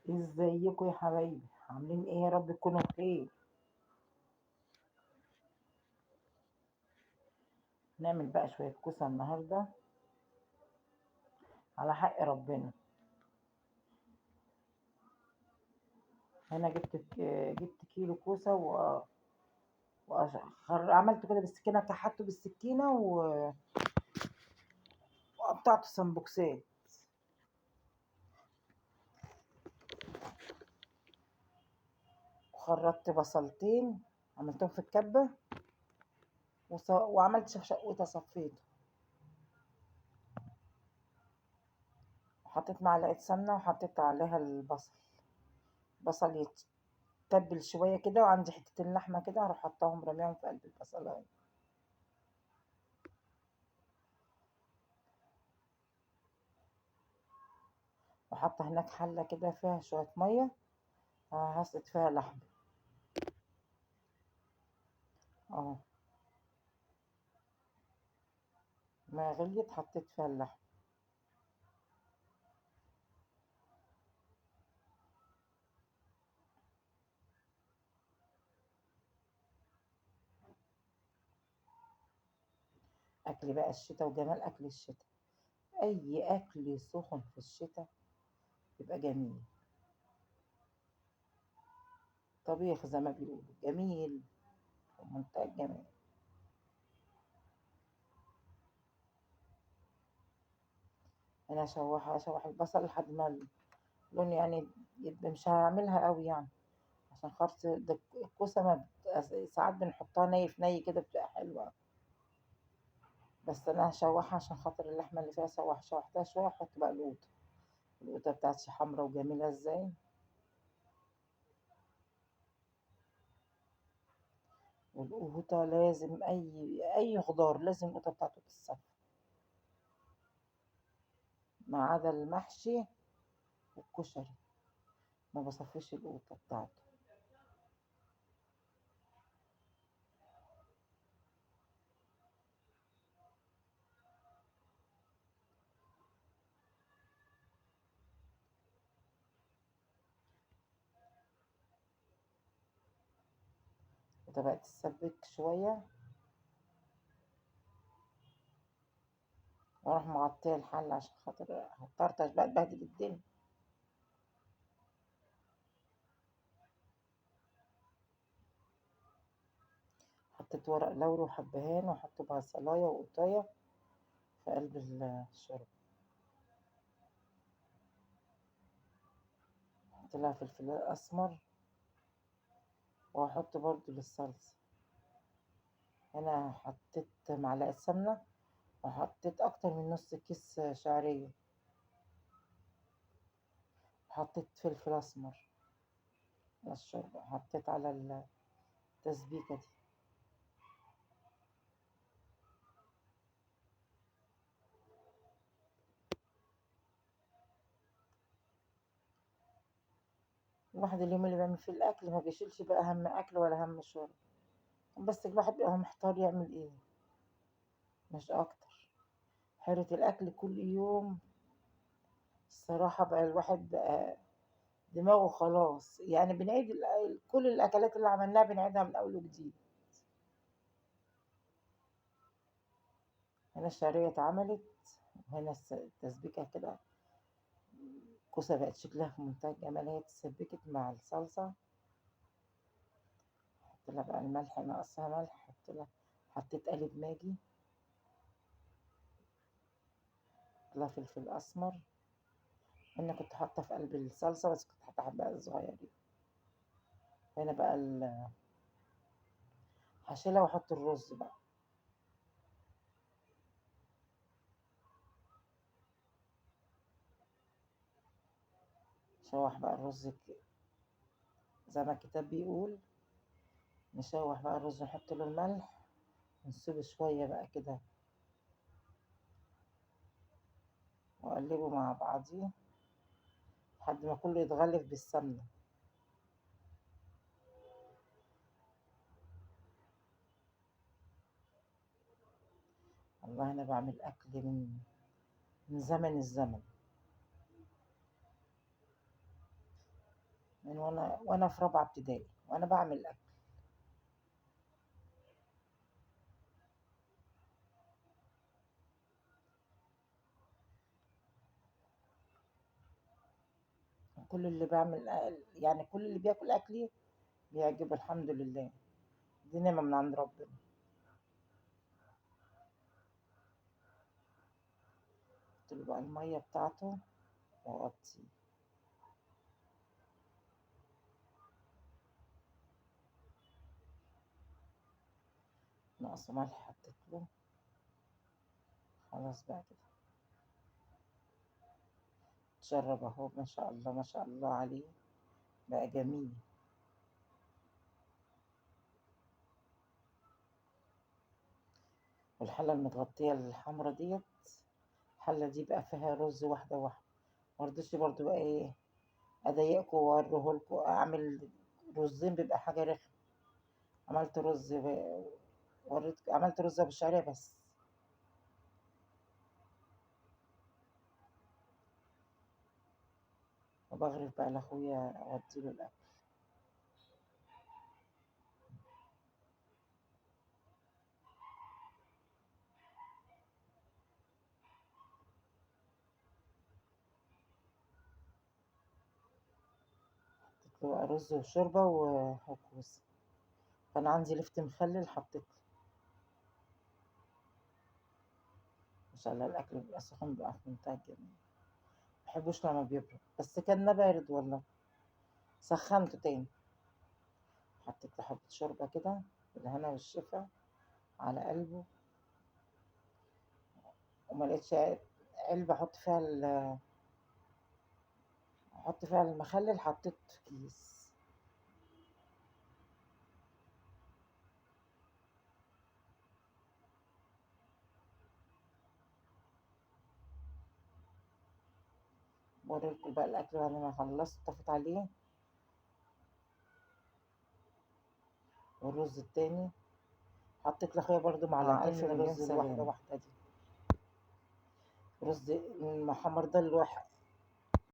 ازيكم يا حبايبي؟ عاملين ايه؟ يا رب تكونوا بخير. نعمل بقى شوية كوسة النهارده على حق ربنا. هنا جبت كيلو كوسة عملته كده بالسكينة، كحته بالسكينة وقطعته سمبوكسات. وخرطت بصلتين عملتهم في الكبه وعملت شقوطه صفيته، وحطيت معلقه سمنه وحطيت عليها البصل. البصل يتبل شوية كده، وعندي حتتين لحمه كده هروح حطاهم رميهم في قلب البصلايه. وحاطه هناك حله كده فيها شوية مية هسقط فيها لحمه اهو. ما غليت حطيت فيها اللحمة. اكل بقى الشتاء وجمال اكل الشتاء، اي اكل سخن في الشتاء يبقى جميل، طبيخ زي ما بيقولوا، جميل ومنتهى الجمال. انا اشوح البصل لحد ما اللون يعني يبقى، مش هعملها قوي يعني عشان خاطر ده الكوسه ما ساعات بنحطها ني في ني كده بتبقى حلوة، بس انا هشوحها عشان خاطر اللحمة اللي فيها. شوحتها شوية احط بقى القوطه. القوطه بتاعتي حمرا وجميلة ازاي. والقوطه لازم اي خضار لازم القوطه بتاعته تتصفى، ما عدا المحشي والكشري ما بصفيش القوطه بتاعته. وبقت تسبك شوية واروح مغطيه الحلة عشان خاطر هتطرطش بقى تبهدل الدنيا. حطيت ورق لوري وحبهان وحط بصلايه وقطايه في قلب الشوربة، حط لها فلفل اسمر واحط برضو للصلصه. هنا حطيت معلقه سمنه وحطيت اكتر من نص كيس شعرية، وحطيت فلفل اسمر على الشوربة، حطيت على التسبيكه دي. الواحد اليوم اللي بيعمل فيه الاكل ما بيشيلش بقى هم اكل ولا هم شرب، بس الواحد بيبقى محتار يعمل ايه، مش اكتر. حيرة الاكل كل يوم الصراحة بقى الواحد بقى دماغه خلاص، يعني بنعيد كل الاكلات اللي عملناها بنعيدها من اول وجديد. هنا الشعرية اتعملت، وهنا التسبيكه كده الكوسه بقت شكلها في منتهى الجمال، هي اتسبكت مع الصلصه. حط لها بقى الملح، ناقصها ملح، حط لها، حطيت قالب ماجي، حط لها فلفل اسمر. انا كنت حاطه في قلب الصلصه بس كنت حاطه حبه صغيرين. هنا بقى هشيلها واحط الرز بقى. شوح بقى الرز زي ما الكتاب بيقول، نشوح بقى الرز، نحط له الملح ونسيبه شوية بقى كده واقلبه مع بعضيه لحد ما كله يتغلف بالسمنه. والله انا بعمل اكل من زمن الزمن. من وانا في رابعه ابتدائي وانا بعمل اكل. كل اللي بعمل، يعني كل اللي بياكل اكلي بيعجبه الحمد لله، دي نعمه من عند ربنا. حط له بقى المية بتاعته واغطيه. ناقصه ملح حطيت له. خلاص بقى كده اتشرب اهو، ما شاء الله ما شاء الله عليه، بقى جميل. والحله المتغطيه الحمرا ديت، الحلة دي بقى فيها رز واحدة واحدة، مرضتش برضو بقى ايه اضايقكم واوريهولكم. اعمل رزين بيبقى حاجة رخمة. عملت رز وريت، عملت رز بالشعريه بس. وبغرف بقى لاخويا اوديله الاكل. حطيت له بقى رز وشوربه وكوسه. كان عندي لفت مخلل حطيت له. ما شاء الله الاكل بيبقى سخن، بيبقى في منتهى الجمال. مبحبوش لما بيبرد، بس كان بارد والله، سخنته تاني. حطيت له حبة شوربة كده بالهنا والشفا على قلبه. وما لقيتش علبة احط فيها احط فيها المخلل، حطيت كيس. بوريلكوا بقى الاكل بعد ما خلصت طفت عليه. والرز التاني حطيت لاخويا برضو مع معلقتين ألف من مليون الرز الواحدة سلامة. واحدة دي. رز المحمر ده